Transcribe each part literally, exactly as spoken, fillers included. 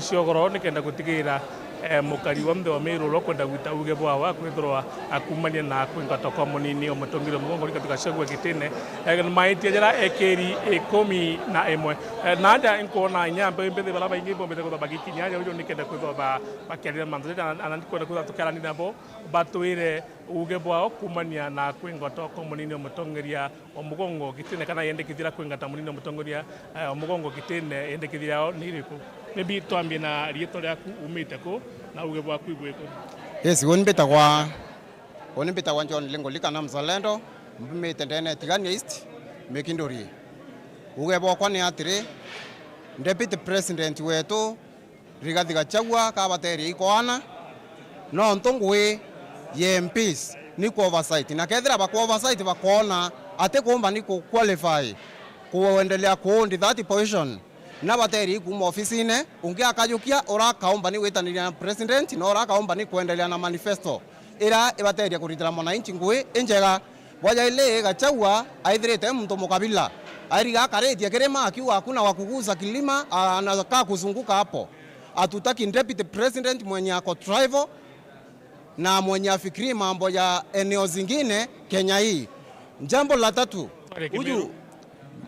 Ciogoro nikenda gutigira, eh, mukari wonthe wa Meru uria ukwenda gwita uge bwawe akwithirwa akumania na kwingata kwa munini o mutongeria mugongo Rigathi Gachagua gitine. Eh, maitia jara ekiri ikumi na imwe. Eh, na aja nkwona inya mbeu mbithi bara baingi bombite kwithirwa bagikinya aja uju nikenda kwithirwa ba-, bakiarira mantu jaja, na, na ndikwenda kwithirwa tukiarania nabo, batwire uge bwao kumania na kwingata kwa munini o mutongeria o mugongo gitine, kana yendekithia iria kwingata munini o mutongeria, eh, o mugongo gitine, yendekithia yao ni iriku? Maybe twambie na riitwa riaku, umite ku, na uge bwaku ibwiku? Yes, uni mbitagwa, uni mbitagwa John Lingoli kana Mzalendo, mbumite ndene Tigania East, Mikinduri. Uge bwakwa ni atiri, Deputy President wetu, Rigathi Gachagua kabateria ikoana, nontu ngui ya M Ps ni ku oversight, na kethira baku oversight bakoona ati kuumba ni ku qualify kuendelea kuundi that position, na bateria kuuma ofisine, ungi akajukia ura akaumba ni gwitaniria na president, na ura akaumba ni kuendelea na manifesto ira ibateria kuritira mwananchi ngui injega. Bwa jaili, Gachagua aithirite e muntu mukabila. Airiga akaritie kirima akiuga, "Hakuna wa kugusa kilima, anakaa kuzunguka hapo." Hatutaki deputy president mwenye ako tribal na mwenye afikiri mambo ya eneo zingine Kenya hii. Jambo la tatu, uju,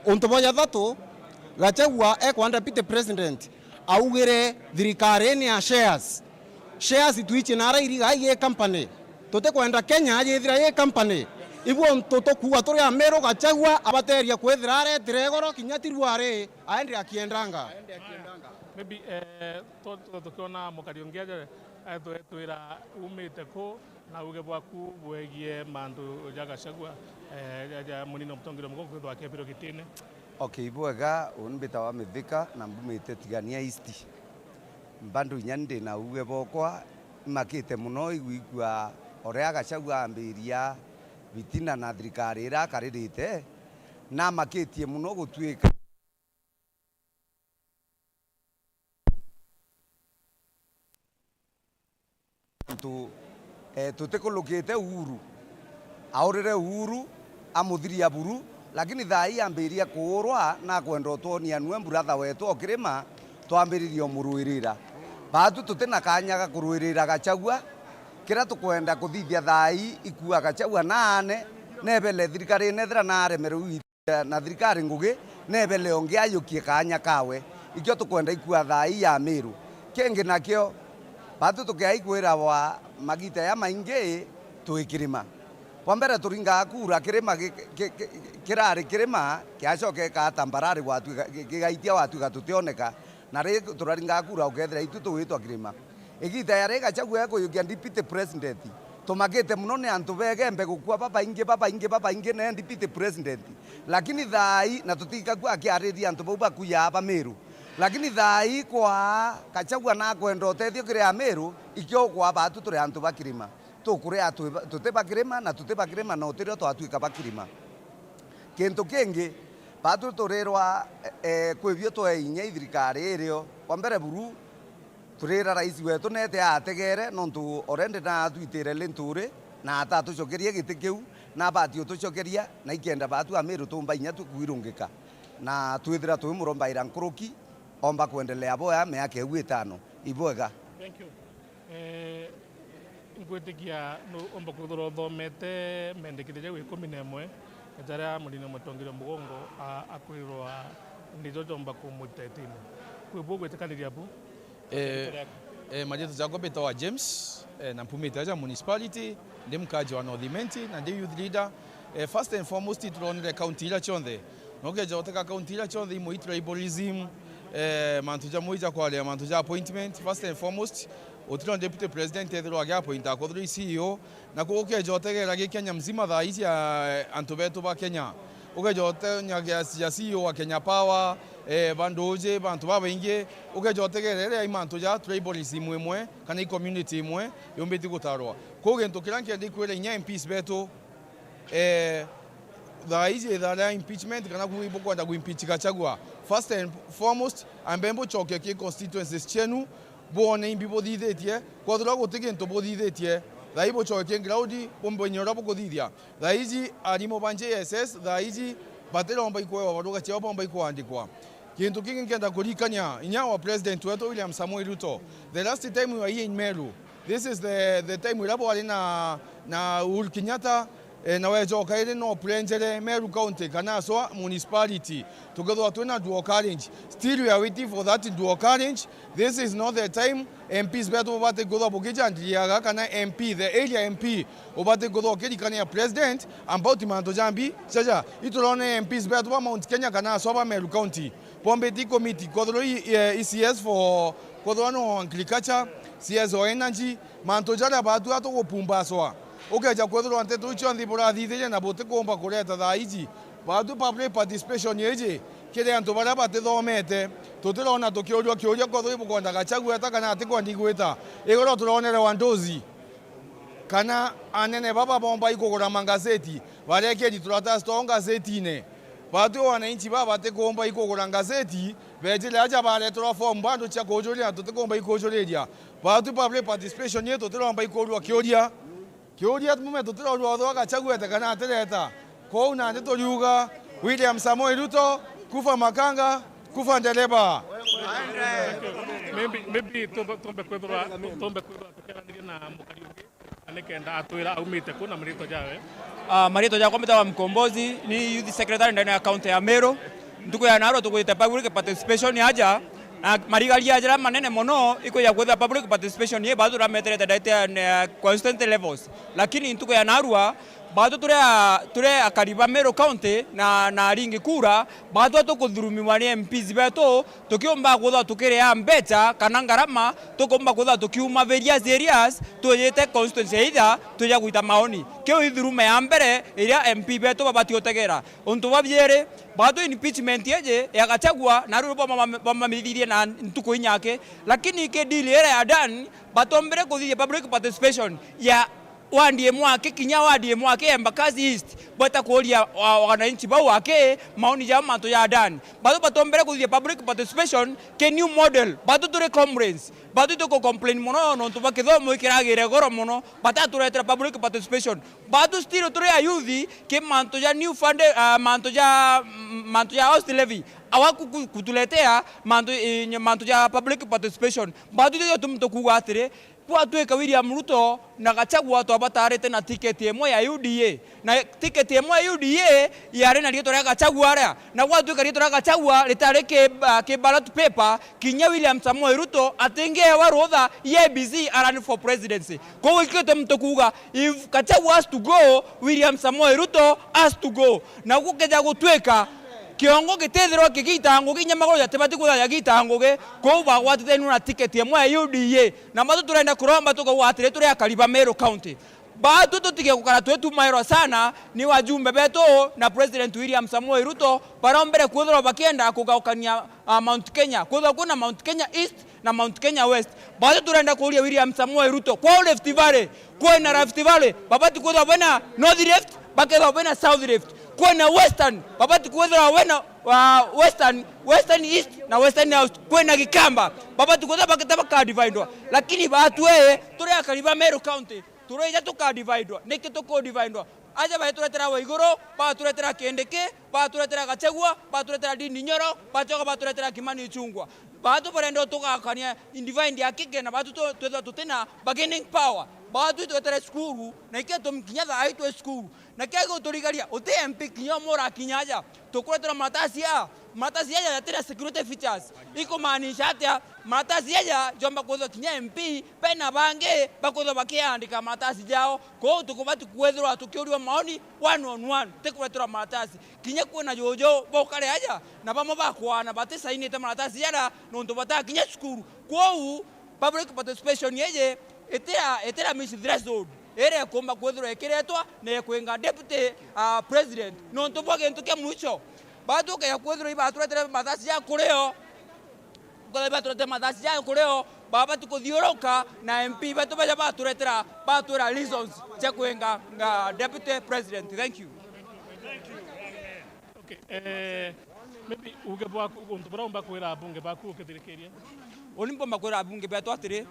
untu bwa jathatu, Gachagua ekwa deputy president augire thirikari ni ya shares. Shares twichi nara iriga i company. Tutikwenda Kenya yithira i company. Ibu untu tukuuga turi Ameru, Gachagua abateria kwithira aretire igoro kinya tiru ari aende akiendanga. Maybe, eh, tu-, tu-, tukiona mukari ungi aje, eh, tu-, twira umite ku na uge bwaku bwegie mantu ja Gachagua, eh, ja, ja munini o mutongeria mugongo kwithirwa akebirwe gitine. Okay, ibwega, uni mbitawa Mithika na mbumite Tigania East. Bado inya ndi na uge bwakwa, imakite muno igwikua uria Gachagua ambiria bitina na thirikari iria akaririte, na amakitie muno gutuika antu, eh, tutikulukite Uhuru. Aurire Uhuru, amuthiria buru, lakini thaa ii ambiria kuurwa, na akwenda utwonia nue brother wetu o kirima, twambiririe umurwirira. Baatu tuti na kanya ga kurwirira Gachagua, kiria tukwenda kuthithia thaa ii ikua Gachagua naane, nebele thirikarine ethira naaremerwe na thirikari ngugi, nebele ungi ayukie kaanya kawe. Ikio tukwenda ikua thaa ii ya Meru. Kingi nakio, baatu tukiai kwirawa magiita ya maingi twi kirima. Bwa mbere turingaa kura kirima gi-, ki-, ki-, kirari kirima, kiacoke gikaa tambarari gwatuika, gi-, gigaitia gwatuika tutioneka. Na ri turaringaa kura ukethira itu tuwitwa kirima. Igiita ya ri Gachagua ekuyukia deputy president, tumakite muno ni antu begembe gukua babaingi, babaingi, babaingi, ne deputy president. Lakini thaa ii, na tutigakua akiariria antu bau bakuyaa ba Meru. Lakini thaa ii kwa Gachagua nakwenda utethio kiri Ameru, ikio kwa baatu turi antu ba kirima. Tukuria twi ba-, tuti ba kirima, na tuti ba kirima, na utirio twatuika ba kirima. Kintu kingi, baatu turirwa, eh, kwi bio twe inya i thirikari irio. Kwa mbere buru, turira rais wetu nete ategere, nontu already naatwitire linturi, na atatucokerie giti kiu, na abati utucokeria, na ikenda baatu Ameru tumba inya tukwirungika, na twithira twimurombaira nkuruki, omba kwendelea boya miaka iu itano. Ibwega. Thank you. Eh, ngwitikia nu-, umba kwithirwa uthomete mendekithia jau ikumi na imwe jaria munini mutongeria mugongo a-, akwirwa ndijo jomba kumuita itine. Kwi bu gwitikaniria bu? Eh, eh, majita jakwa mbitawa James, eh, na mpumite aja municipality, ndi mkaji wa North Imenti, na ndi youth leader. Eh, first and foremost, turonire county iria cionthe. Na ukeja uteka county iria cionthe imwe i tribalism, eh, mantu jamwe ja kwaria, mantu ja appointment. First and foremost, utiro deputy president ethirwa agi appointa akothirwa i C E O, na kuu ukeja utegera gi Kenya mzima thaa iji ya, eh, antu betu ba Kenya. Ukeja utenyagia ya C E O wa Kenya Power, eh, banduji, bantu babaingi, ukeja utegera iria i mantu ja tribalism imwe, kana i community imwe, yumbiti gutarwa. Kuu gintu kiria nkienda ikwira inya M Ps betu, eh, thaa iji ithaa ria impeachment, kana ku ibukwenda ku impeach Gachagua, first and foremost, ambe bucoke ki constituencies cienu, bwone imbi buthithitie, kwethirwa guti gintu buthithitie, thaa ii bucoke ki ground, bumenye uria bukuthithia. Thaa iji arimu ba J S S, thaa iji batiromba ikwewa baruga ciao, bomba ikwandikwa. Gintu kingi nkenda kurikania, inya wa President wetu William Samoei Ruto, the last time we were here in Meru, this is the, the time iria bwari na, na Uhuru Kenyatta, eh, na wecoka iri no plenjere Meru County kana aswa municipality, tukethwa twina dual carriage. Still we are waiting for that dual carriage. This is not the time. M Ps betu babati kwithwa bukijandiriaga kana M P, the area M P, ubati kwithwa ukirikania President about mantu jambi jaja. Iturone M Ps betu ba Mount Kenya kana aswa ba Meru County. Bombeti committee, kwethirwa i, eh, i C S for, kwethirwa no agriculture, C S for energy, mantu jaria baatu atugupumbaswa. Ukeja kwethirwa nteto iu cionthe burathithirie na butikumba kureta thaa iji. Baatu public participation iji, kiri antu baria batithomete, tutirona tukiuria kiuria kwethirwa ibukwenda Gachagua eta kana atikwenda igwita. Igoro turonere Wandozi. Kana anene baba bomba ikugura mangazeti, barekeri turatasi twao ngazetine. Batwi wananchi baba batikumba ikugura ngazeti, bejire aja bareterwa form bado cia kujuria na tutikumba ikujuriria. Batwi public participation yetu tutiromba ikurua kiuria. Kiuria mume tutirorua uthwa Gachagua ete kana atireta. Kwou nandi turiuga, William Samoei Ruto, kufa makanga, kufa ndereba. Maybe, maybe tumbe, tumbe kwithirwa, tumbe kwithirwa tukeranirie na mukari ungi. Na nikenda atwira aumite ku na maritwa jawe. Ah, maritwa jakwa mbitagwa Mkombozi, ni youth secretary ndani ya county ya Meru. Ntuku ya narua tugwite public participation aja, na marigaria jaria manene mono ikwija kwithira public participation i batu turameterete ndaite ya, ya constituency levels. Lakini ntuku ya narua, batu turi a, turi akari ba Meru County na, na aringi kura, batu tukuthurumiwa ni M Ps betu, tukiumba kwithirwa tukiria mbeca kana ngarama, tukumba kwithirwa tukiuma various areas, tujite constituency either, tuja gwita maoni. Kiu ithurume ya mbere iria M P betu babati gutegera. Untu bwa bieri, batu impeachment iji ya Gachagua, na riu bamamithithie na ntuku inya aki. Lakini ki deal iria ya Dan, batombere kuthithia public participation ya ward imwe aki kinya ward imwe aki Embakasi East, bweta kuuria wa-, wananchi bau aki maoni jao mantu ja Dan. Batu batombere kuthithia public participation ki new model. Batu turi comrades. Batu tuku complain mono nontu bwa kithomo ikiragire goro mono. Bataturetera public participation. Batu still turi ayuthi ki mantu ja new fund, ah, mantu ja, mm, mantu ja house levy. Awa ku-, ku-, kutuletea mantu, eh, mantu ja public participation. Batu tio tumu tukuuga atiri, Gwatwika William Ruto na Gachagua twabatarite na tiketi imwe ya U D A. Na tiketi imwe ya U D A yari na riitwa ria Gachagua aria. Na gwatwika riitwa ria Gachagua ritari ki, ah, ki ballot paper, kinya William Samoei Ruto atingeewa rutha I E B C a run for presidency. Koguo ikio tumu tukuuga, if Gachagua has to go, William Samoei Ruto has to go. Na gukeja gutwika kiongo gitithirwa kigita ngugi, inya maguru jatibati kwithirwa jagita ngugi, kou bagwatithanirwe na tiketi imwe ya U D A. Na batu turenda kuromba tukauga atiri, turi akari ba Meru County. Batu tutige gukara twitumairwa sana ni wajumbe betu na President William Samoei Ruto, barombere kwithirwa bakienda kugaukania, ah, Mount Kenya. Kwithirwa kwina Mount Kenya East na Mount Kenya West. Batu turenda kuuria William Samoei Ruto, kwao Rift Valley, kwina Rift Valley, babati kwithirwa bena North Rift, bakethirwa bena South Rift. Kwina Western, babati kwithirwa bena, ah, Western, Western East na Western West. Kwina Gikamba, babati kwithirwa bakita bakadivaindwa. Lakini batu ii, turi akari ba Meru County, turija tukadivaindwa. Niki tukodivaindwa? Aja baituretera Waiguru, baturetera Kindiki, baturetera Gachagua, baturetera Ndindi Nyoro, bachoka baturetera Kimani Ichung'wah. Batu barenda utugakania in divide ya kike, na batu tu-, twithwa tutina bargaining power. Batu itwetere cukuru, na ikio tumi kinya thaa ii twi cukuru. Na kia guturigaria, uti M P kinya umwe urakinya aja. Tukureterwa maratasi aa, maratasi aja jatina security features. Ikumaanisha atia? Maratasi aja jomba kwithwa kinya M P, bena bangi bakwithwa bakiandika maratasi jao. Kwou tukubati kwithirwa tukiuriwa maoni one on one, ti kureterwa maratasi. Kinya kwina juju bokare aja, na bamwe bakwana batisainite maratasi jara nontu batakinya cukuru. Kwou public participation iji itira, itira miss threshold iria ikumba kwithirwa ikiretwa na ikwinga deputy, ah, president. Nontu bwa gintu kia mwicho, batu ukeja kwithirwa ibaturetere maratasi ja kurio. Ukathira baturete maratasi ja kurio, baba tukuthiuruka na M P betu baja baturetera, batwira reasons cia kwinga, nga, deputy president. Thank you. Okay, eh, maybe uge bwaku, untu buria umba kwira abunge baku ukithirikiria. Uni mpomba kwira abunge betu atiri,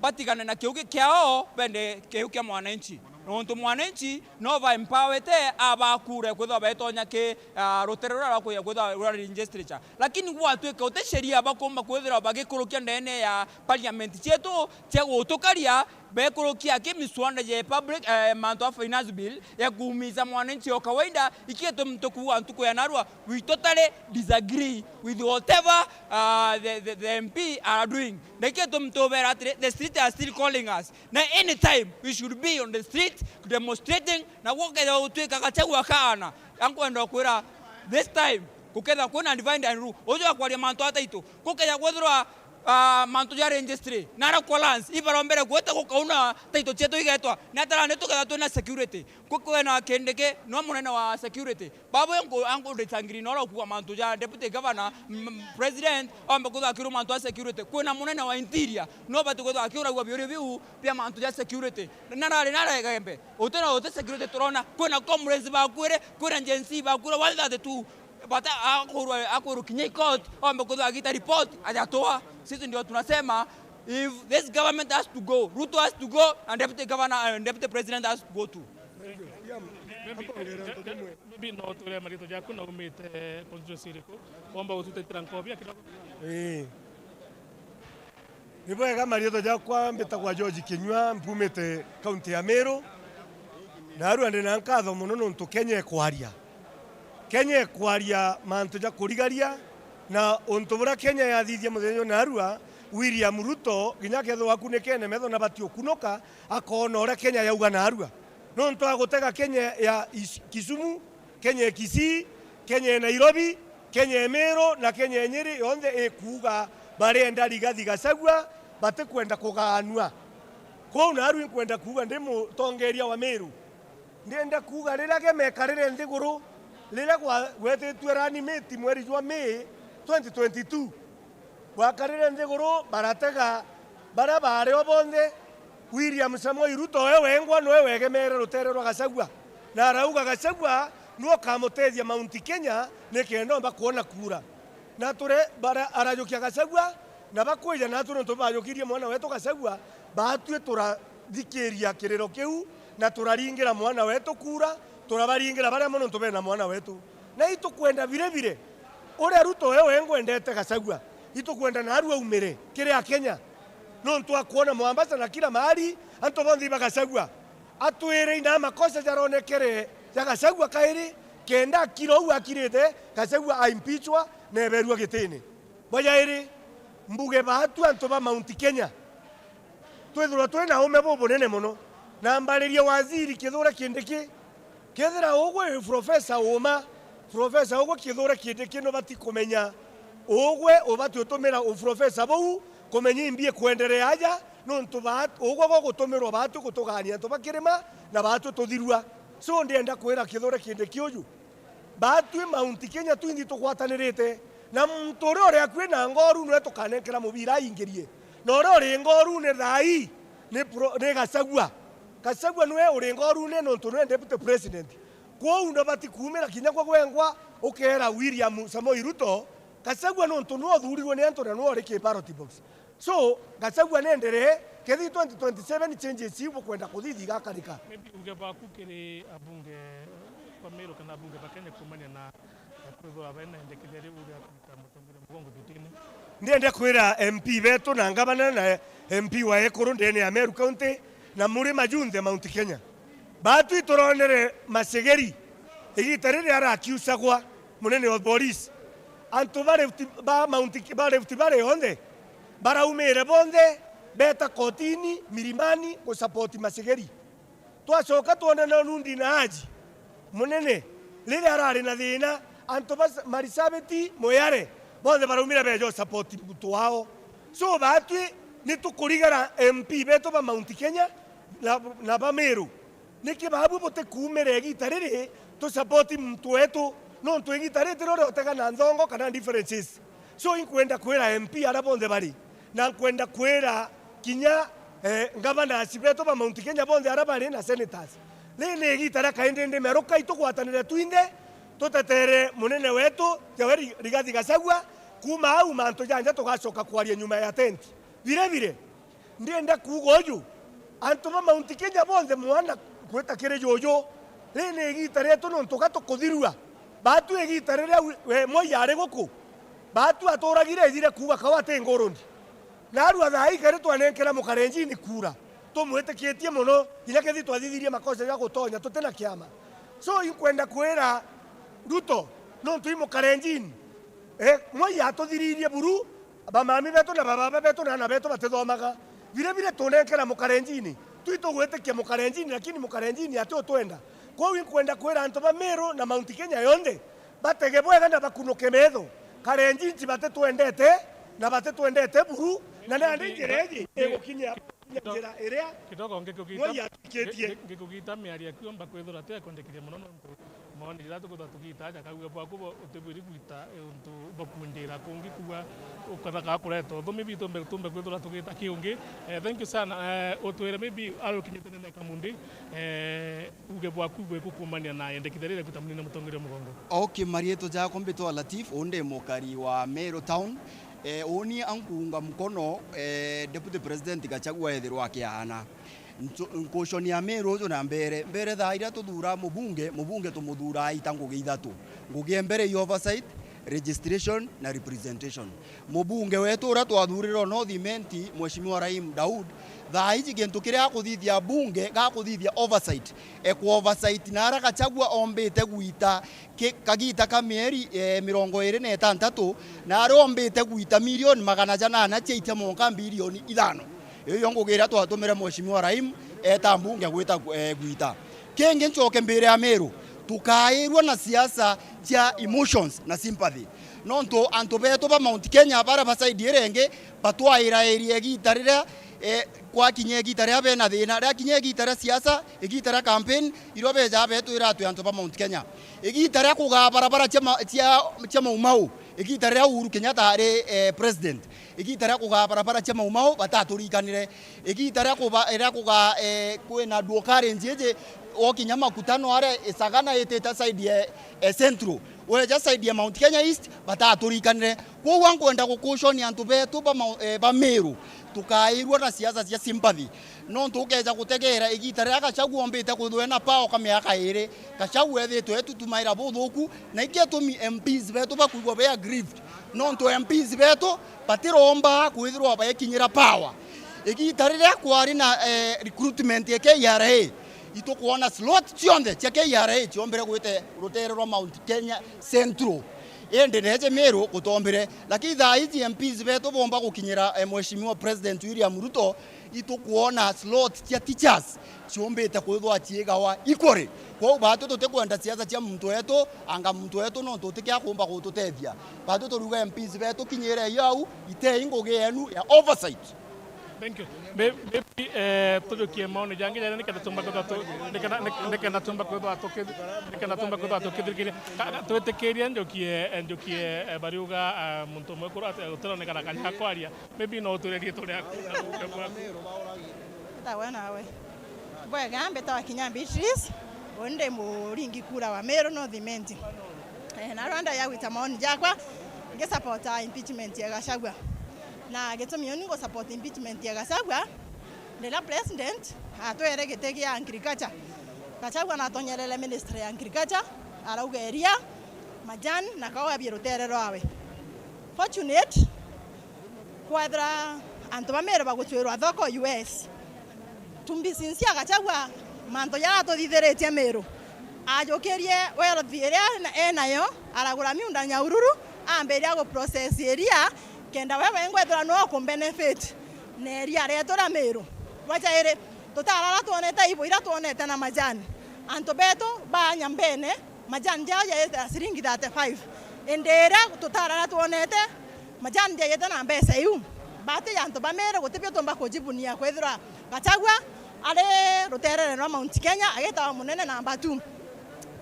batigane na kiugi kiao, bende kiu kia mwananchi. Nontu mwananchi no ba empowered, abakure kwithirwa baitonya ki, ah, rutere ruria rwa kuya kwithirwa rwa legislature. Lakini gwatuika uti sheria bakumba kwithirwa bagikurukia ndene ya parliament cietu cia gutukaria, bekurukia ki miswanda ya public, eh, mantu a finance bill ya kuumiza mwananchi o kawaida, ikio tukuuga ntuku ya narua, we totally disagree with whatever, uh, the, the, the M P are doing. Na ikio tubera atiri, the street are still calling us. Na anytime we should be on the street demonstrating, na gukethirwa gutwika Gachagua kaana. Ankwenda kwira this time, gukethirwa kwina divide and rule, uju akwaria mantu a title, gukethirwa kwithirwa, ah, mantu ja registry, na aria kwa lands, ibarombere gwita gukauna title cietu igetwa, ni atara ni tukethirwa twina security. Ku-, kwina Kindiki, no munene wa security. Babu anku-, anku disagree na uria ukuuga mantu ja deputy governor, m-, m-, president, ombe kwithirwa akiurwa mantu ja security. Kwina munene wa interior, no bati kwithirwa akiuragua biuria biu bia mantu ja security. Na narari naregembe. Uti na uti security turona. Kwina comrades bakwire, kwina Gen Z bakwire, one thirty-two. Bata akwirwa, akwirwa kinya i court, ombe kwithirwa agita report, ajatoa. Sisi ndio tunasema, if this government has to go, Ruto has to go, and deputy governor and deputy president has to go too. Maybe no utwire mariitwa jaku na umite constituency iriku? Womba gututetera nkobia kidogo? Ii. Ni bwega, mariitwa jakwa mbitagwa George Kinyua, mpumite kaunti ya Meru. Narua ndi na nkatho mono nontu Kenya ikwaria. Kenya ikwaria mantu ja kurigaria, na untu buria Kenya yathithia muthenya jwa narua, William Ruto, kinya akethirwa akunikene metho na bati ukunuka, akoona uria Kenya yauga narua. Nontu agutega Kenya ya Is-, Kisumu, Kenya e Kisii, Kenya e Nairobi, Kenya e Meru na Kenya e Nyeri, yonthe ikuuga barienda Rigathi Gachagua, batikwenda kugaanua. Kwou naarua inkwenda kuuga ndi mutongeeria wa Meru, ndienda kuuga riria gemekarire nthiguru, riria gwa-, gwetitue running mate mweri jwa May twenty twenty-two, gwakarire nthiguru, baratega baria baari o bonthe. William Samoei Ruto we wengwa niwe wegemeere ruteere rwa Gachagua, na arauga Gachagua niwe ukamutethia Mount Kenya nikenda omba kwona kuura. Na ture-, bara-, arajukia Gachagua, na bakwija naatu nontu bajukirie mwana wetu Gachagua, baatui turathikiria kiriro kiu, na turaringira mwana wetu kuura, turabaringira baria mono nontu bena mwana wetu. Na itukwenda bire bire, uria Ruto we wengwa endete Gachagua, itukwenda naarua aumire kiri Akenya, nontu akwona Mombasa na kila mahali antu bonthe iba Gachagua. Atwire ina makosa jaronekere ja Gachagua kairi, kenda akira uu akirite, Gachagua aimpeachwa na eberua gitine. Bwa jairi, mbuge baatu antu ba Mount Kenya, twithirwa twi na uume bubunene mono, na mbaririe Waziri Kithure Kindiki, kethira ugwe wi profesa uuma, profesa ugwe Kithure Kindiki nubati kumenya ugwe ubati utumira uprofesa buu kumenya imbi ikwenderea aja, nontu baat-, ugwe gugutumirwa baatu gutugania antu ba kirima na baatu tuthirua. So ndienda kwira Kithure Kindiki uju, baatwi Mount Kenya twinthi tugwatanirite, na muntu uria uri akui na ngoru niwe tukanenkera mubira aingirie, na uria uri ngorune thaa ii ni pro-, ni Gachagua. Gachagua niwe uri ngorune nontu niwe deputy president. Kwou ndubati kuumira kinya gwe gwengwa ukeera William Samoei Ruto, Gachagua nontu niwe uthurirwe ni antu na niwe uri ki ballot box. So, Gachagua nenderee, kethi twenty twenty-seven changes iu bukwenda kuthithia igakarika. Maybe uge bwaku kiri abunge ba Meru kana abunge ba Kenya kuumania na, na kwithirwa bena endekithia riu ria kurita mutongeria mugongo gitine? Ndienda kwira M P betu na ngavana na M P wa ekuru ndene ya Meru County na murima junthe Mount Kenya. Baatwi turonere Macegeri, igita riria arakiusagwa munene wa borisi, antu ba Rift, ba Mount, ba Rift Valley yonthe baraumire bonthe, beeta kotini, mirimani, gusupport Macegeri. Twacoka twonana Onundi na Haji, munene, riria arari na thina, antu ba Marsabit, Moyale, bonthe baraumire beeja usupport muntu wao. So, baatwi ni tukurigara M P betu ba Mount Kenya na, na ba Meru. Niki babu butikuumira igita riri tusupport muntu wetu? Nontu igita riri tirio riotega na nthongo kana differences. So, inkwenda kwira M P aria bonthe bari, na nkwenda kwira kinya, eh, governors betu ba Mount Kenya bonthe aria bari na senators. Riri ni igita ria kaindindi meru kai tugwatanire twinthe, tutetere munene wetu, Yoweri Rigathi Gachagua, kuuma au mantu janja tugacoka kwaria nyuma ya tent. Bire bire, ndienda kuuga uju, antu ba Mount Kenya bonthe mwana, Gwita kiri juju, riri ni igiita rietu nontu ga tukuthirua. Baatu igiita riria wi-, we Moi ari guku, baatu aturagire ejire kuuga kau ati nguruni. Naarua thaa ii kari twanenkera Mukarenjini kura, tumwitikitie mono, kinya kethi twathithirie makosa ja gutonya tuti na kiama. So, inkwenda kwira Ruto, nontu i Mukarenjini, eh, Moi atuthiririe buru, bamami betu na bababa betu na aana betu batithomaga. Bire bire tunenkera Mukarenjini, twi tugwitikia Mukarenjini, lakini Mukarenjini ati utwenda. Kwou inkwenda kwira antu ba Meru na Mount Kenya yonthe, batege bwega na bakunuke metho. Karenjini batitwendete, na batitwendete buru, na nandi njira iji igukinyia njira iria Moi atwikitie. Ngikugita miario yaku, omba kwithira ti ya kwendekeria mono, nontu maoni jaria tukwithirwa tugita aja kauga bwaku bo utibwiri gwita, eh, untu bwa kuundira kungi, kuuga ukathakaa kureta uthumi, bi tumbe, tumbe kwithirwa tugita kiungi. Eh, thank you sana. Eh, utwire maybe arukinyite nene Kamundi, eh, uge bwaku bwiku kuumania na yendekithia riria gwita munini mutongeria mugongo. Okay, marietwa jakwa mbitwa Latif, undi mukari wa Meru Town. Eh, uni ankuunga mukono, eh, Deputy President Gachagua ethirwa akiaana. Ntu-, nkushoni ya Meru uju na mbere. Mbere thaa iria tuthuraa mubunge, mubunge tumuthuraa aita ngugi ithatu. Ngugi ya mbere i oversight, registration na representation. Mubunge wetu uria twathurirwe North Imenti, Mheshimiwa Rahim Daud, thaa iji gintu kiria akuthithia bunge, gakuthithia oversight. E ku oversight na aria Gachagua ombite gwita ki-, kagita ka mieri, eh, mirongo iri na itantatu, na aria ombite gwita milioni magana janana cia itia monka bilioni ithano. Iyo yo ngugi iria twatumire Mheshimiwa Rahim eta mbunge gwita, eh, gwita. Kingi ncoke mbire Ameru, tukairua na siasa cia emotions na sympathy. Nontu antu betu ba Mount Kenya baria ba side iria ingi batwairairie igita riria, eh, gwakinya igita riria bena thina, riakinya igita ria siasa, igita ria campaign, irio beja betwira twi antu ba Mount Kenya. Igita ria kugaa barabara cia ma-, cia, cia Mau Mau, igita riria Uhuru Kenyatta ari, eh, president, igita ria kugaa barabara cia Mau Mau bataturikanire. Igita ria kuba-, ria kugaa, eh, kwina dual carriage iji, okinya makutano aria Isagana itite side ya, eh, Central, weja side ya Mount Kenya East, bataturikanire. Kwou ankwenda gukuconia antu betu ba Mau-, eh, ba Meru, tukairua na siasa cia sympathy. Nontu ukeja gutegeera igita riria Gachagua ombite kwithirwa ena power ka miaka iri, Gachagua ethitwe etutumaira buthuku, na iki itumi M Ps betu bakwigua be aggrieved. Nontu M Ps betu batiromba kwithirwa baekinyira power. Igita riria kwari na, eh, recruitment ya K R A, itukwona slot cionthe cia K R A ciombire gwite rutere rwa Mount Kenya Central. Indi neje Meru gutombire, lakini thaa iji M Ps betu bomba gukinyira, eh, Mheshimiwa President William Ruto, itukwona slot cia teachers ciumbite kwithwa ciigawa equally. Kwou batu tutikwenda siasa cia muntu wetu, anga muntu wetu nontu utikia kumba gututethia. Batu turiuga M Ps betu kinyirei au, itei ngugi yenu ya oversight. Thank you. May-, maybe, eh, tujukie maoni jangi jana nikenda tumba kwithwa tu-, nikenda, nik-, nikenda tumba kwithwa tuki-, nikenda tumba kwithwa tukithirikiria. Ka-, ka-, twitikirie njukie, eh, njukie, eh, bariuga, ah, muntu umwe kuru ati utironekana kanya kwaria. Maybe no utwire riitwa riaku na kuuga gwaku. Mbitagwa nawe. Bwega, mbitagwa Kinya Beatrice, uni ndi muringi kura wa Meru North Imenti. Eh, na rwanda ya gwita maoni jakwa, ngisapota impeachment ya Gachagua. Na gitumi uni ngusapota impeachment ya Gachagua, riria president atwere giti gia agriculture, Gachagua natonyerere ministry ya agriculture, arauga iria, majani na kaua bie rutere rwawe. Fortunate, kwethira antu ba Meru bagutwirwa thoko U S. To be sincere, Gachagua mantu jaria atuthithiritie Meru, ajukirie wealth iria enayo, aragura miunda Nyahururu, ambiria gu process iria, kenda we wengwa ethirwa no ku benefit na iria rietu ria Meru. Bwa jairi, tutarara twonete ibu iria twonete na majani. Antu betu ba Nyambene, majani jao jaite na ciringi thirty-five. Indi iria tutarara twonete, majani jaite na mbeca iu. Bahati ya antu ba Meru, gutibio tumba kujivunia kwithirwa Gachagua ari ruterere rwa Mount Kenya, agitawa munene namba two.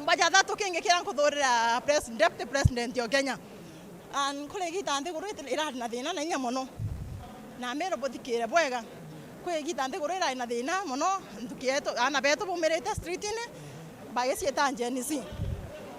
Bwa jathatu kingi kiria nkuthurira pres-, Deputy President o Kenya. And kuri igita nthiguru iti-, irari na thina na inya mono. Na Meru buthikire bwega. Kwi igita nthiguru irari na thina mono, nthuki yetu, aana betu baumirite streetini, bagiciita Gen Z.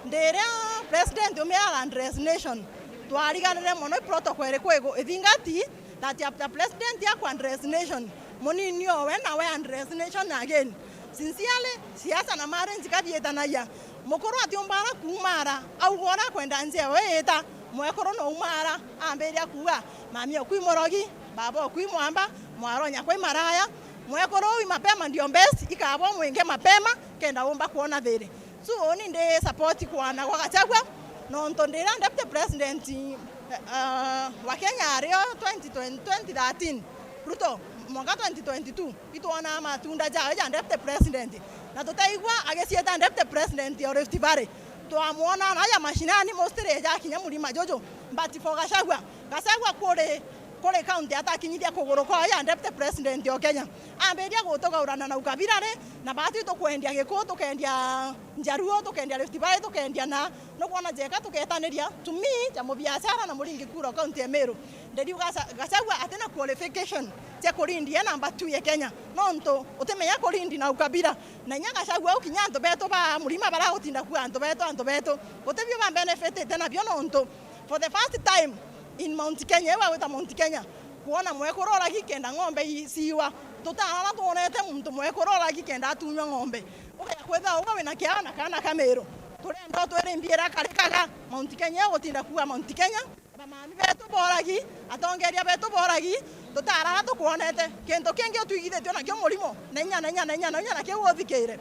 Ndiria president umwe ara address nation, twariganire mono i protocol iriku igu-, ithingati, that after president akwa address nation, munini owe nawe address nation again. Sincerely, siasa na marriage kabietanagia. Mukuru atiumba ara kuuma ara, auga uria akwenda nzia we ita. Mwekuru no uma ara, ambiria kuuga, "Mami okwi murogi, baba okwi mwamba, mwaronya kwi maraya." Mwekuru ui mapema ndio best, ikaba umwinge mapema, kenda umba kuona thiri. So, uni ndi support kwana gwa Gachagua, nontu ndira deputy president, uh, wa Kenya ario twenty twenty, twenty thirteen, Ruto, mwanka twenty twenty-two. Itwonaa matunda jawe ja deputy president, na tutaigua agicieta deputy president o Rift Valley. Twamwona na aja mashinani mostly ja kinya murima juju, but for Gachagua, Gachagua kuri, kuri county atakinyithia kuguru kwa ya deputy president o Kenya. Ambiria gutugaurana na ukabira ri, na batu tukwendia Gikuu, tukendia Njaruo, tukendia Rift Valley, tukendia na nukwona jeka tugetaniria, to me, ja mubiashara na muringi kura o county ya Meru. Ndiriuga Gacha-, Gachagua atina qualification cia kurindia namba two ya Kenya, nontu utimenya kurindi na ukabira. Na inya Gachagua au kinya antu betu ba murima baragutinda kuuga antu betu, antu betu. Gutibio ba benefitite nabio nontu for the first time in Mount Kenya, iu agwita Mount Kenya, kwona mwekuru uragi kenda ng'ombe i-, ciiwa. Tutarara twonete muntu mwekuru uragi kenda atunywa ng'ombe. Ugeja kwithira uga wina kiao na kaana ka Meru. Turenda utwire mbiira karikaga Mount Kenya, ugutinda kuuga Mount Kenya. Bamami betu boragi, atongeria betu boragi, tutarara tukwonete. Kintu kingi utwigithitio nakio murimo, na inya, na inya, na inya, na inya, na kiu uthikire.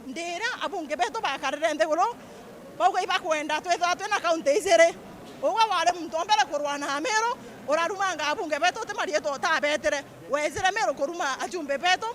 Ndira abunge betu bakarire nthiguru, bauga ibakwenda twithirwa twina kaunti ijiri. Ugwe wari muntu wa mbere kurwana Amiru, urarumanga abunge betu uti marietwa utabetire. Wejire Miru kuruma ajumbe betu,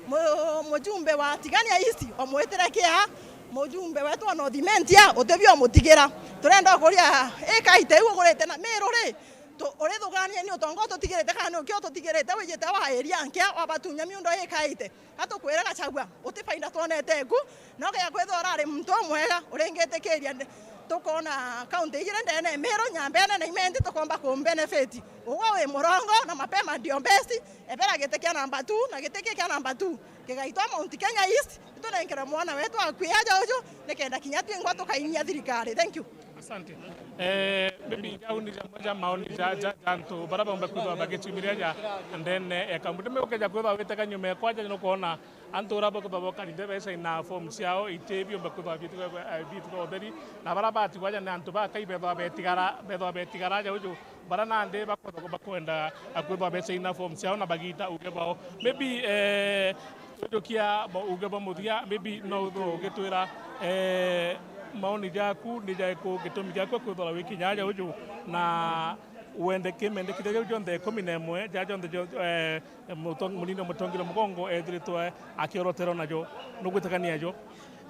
mu-, mujumbe wa Tigania East, omwitire kia, mujumbe wetu wa North Imenti, utibio mutigira. Turenda ukuria ikaite iu ugurite na Miru ri, tu-, urithugania ni utonga ututigirite kana ni ukio ututigirite wijite wa area nkia wa batunya miundo ikaite. Ka tukwire Gachagua, uti faida twonete ku, no gea kwithirwa urari muntu umwega, uringitikiria ndi-, tukona kaunti ijiri ndene, Miru, Nyambene na Imenti tukomba kumbenefit. Ugwe wi murongo na mapema ndio best, ebera giti kia namba two, na giti ki kia namba two kigaitwa Mount Kenya East, itunenkere mwana wetu akwi aja uju, nikenda kinya twingwa tukainyia thirikari. Thank you. Asante. Eh, maybe jau ni jamwe ja maoni ja, ja, ja antu bara baumba kwithwa bagiciumiria ja ndene ya kaunti. Ni ukeja kwithwa wite kanyuma ya kwaja, nukwona antu ura bakwithwa bokarinde besaina form ciao, iti biumba kwithwa bitigwa, eh, bitigwa utheri. Na bara batigwa ja ni antu bakai bethwa betigara, bethwa betigara ja uju. Bara nandi bakwenda, bakwenda kwithwa besaina form ciao na bagita uge bao. Maybe, eh, Tujukia bo-, uge bwa muthia, maybe no uthwe ugitwira, eh, maoni jaku ni jaiku, gitumi giaku kwithirwa wi kinya aja uju, na wende kimendekithia jau jonthe ikumi na imwe, ja jonthe jo, eh, mutong-, munini wa mutongeria mugongo ethiritwe akioroterwa najo, nugwitikania jo?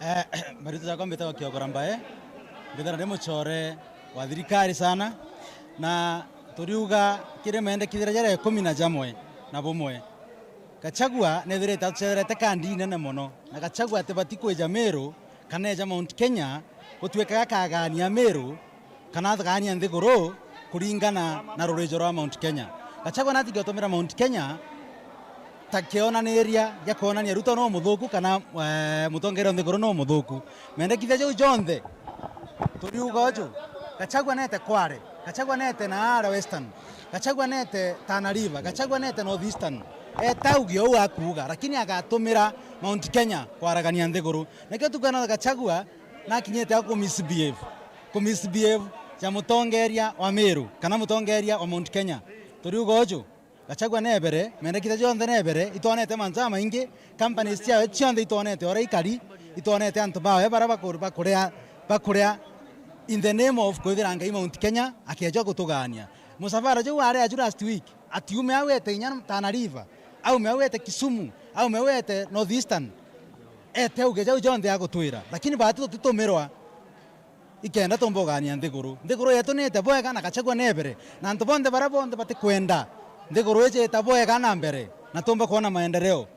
Eh, marito jakwa mbitagwa Kiogora Mbae, mbithira ndi mucore wa thirikari sana, na turiuga kiri mendekithia jaria ikumi na jamwe na bumwe. Gachagua nethirite atucetherete kandi inene mono, na Gachagua atibati kwija Meru kana eja Mount Kenya gutuika gakagania Meru kana akagania nthiguru kuringana na rurijo rwa Mount Kenya. Gachagua natiga gutumira Mount Kenya ta kionaniria gia kwonania Ruto no muthuku kana, eh, mutongeria wa nthiguru no muthuku. Mendekithia jau jonthe turiuga uju, Gachagua nete Kware, Gachagua nete naara Western, Gachagua nete Tana River, Gachagua nete North Eastern. Eta auge uu akuuga, lakini agatumira Mount Kenya kwaragania nthiguru. Nikio tukwona Gachagua nakinyite a ku misbehave, ku misbehave ja mutongeria wa Meru kana mutongeria wa Mount Kenya. Turiuga uju, Gachagua nebere, mendekithia jonthe nebere, itwonete mantu jamaingi, companies ciawe cionthe itwonete uria ikari, itwonete antu bawe bara baku-, bakuria, bakuria in the name of kwithira Ngai Mount Kenya akeja gutugania. Musafara juu wari aju last week, atiume au ete inya Tana River, aume au ete Kisumu, aume au ete North Eastern, ete auge jau jonthe agutwira, lakini bati tutitumirwa. Ikenda tumba ugania nthiguru. Nthiguru yetu niite bwega na Gachagua nebere. Na antu bonthe baria bonthe batikwenda nthiguru iji ita bwega na mbere, na tumba kwona maendeleo.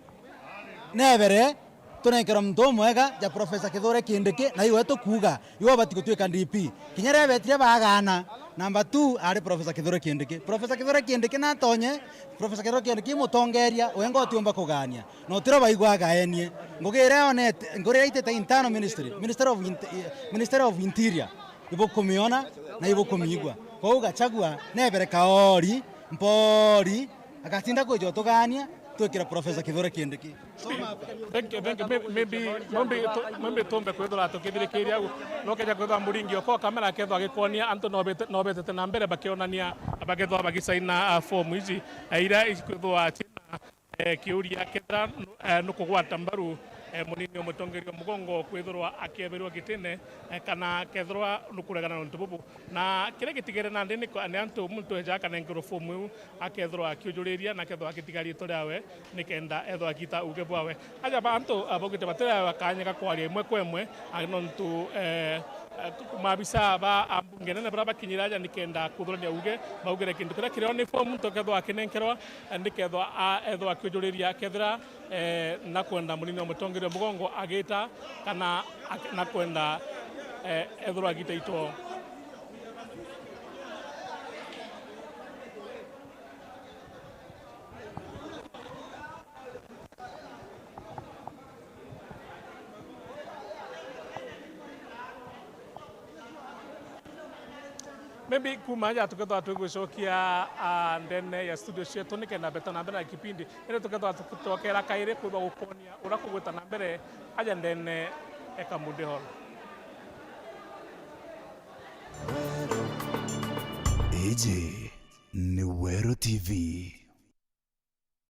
Nebere, tunenkerwa muntu umwega ja Professor Kithure Kindiki, na iwe tukuuga, iwe ubati gutuika D P. Kinya riria betire bagana, number two ari Professor Kithure Kindiki. Professor Kithure Kindiki natonye, Professor Kithure Kindiki i mutongeria, wenga utiumba kugania. Na utiro baigwa agaenie. Ngugi iria yonete, ngugi iria itite internal ministry, Ministry of Int-, Ministry of Interior, ibukumiona na ibukumiigua. Kwou Gachagua nebere kaori, mpori, agatinda kwija utugania, twikira Professor Kithure Kindiki. Thank you, thank you. May- Maybe, maybe, tu- maybe tumbe kwithira tukithirikiria au. No keja kwithira Muringi oko kamera akethwa agikwonia antu no bete- no betete na mbere bakionania bakethwa bagisaina, ah, form ici, eh, iria ikwithwa ciina, eh, kiuria kethira nu- eh, nukugwata mbaru, eh, munini o mutongeria o mugongo kwithirwa akieberwa gitine, eh, kana kethirwa nukuregana na untu bubu. Na kiria gitigere nandi ni kwa- ni antu muntu eja akanenkerwa form iu, akethirwa akiujuriria na akethirwa agitiga ritwa riawe nikenda ethirwa agita uge bwawe. Aja ba antu, ah, baugite batiraewa kanya ga kwaria imwe kwa imwe, ah, nontu, eh, eh, maabisa ba, ah, mbunge nene baria bakinyire aja nikenda kuthurania uge, baugire kintu kiria kirio ni form muntu akethirwa akinenkerwa, eh, nikethirwa a- ethirwa akiujuriria kethira, eh, na kwenda munini wa mutongeria mugongo agita kana ak- na kwenda, eh, ethirwa agita itoo. Maybe kuma aja tukethwa twigwicokia, ah, ndene ya studio cietu nikenda mbeta na mbere na kipindi, indi tukethwa twokera kairi kwithwa gukwonia uria kugwita na mbere aja ndene ya Kamundi Hall. Iji ni Weru T V.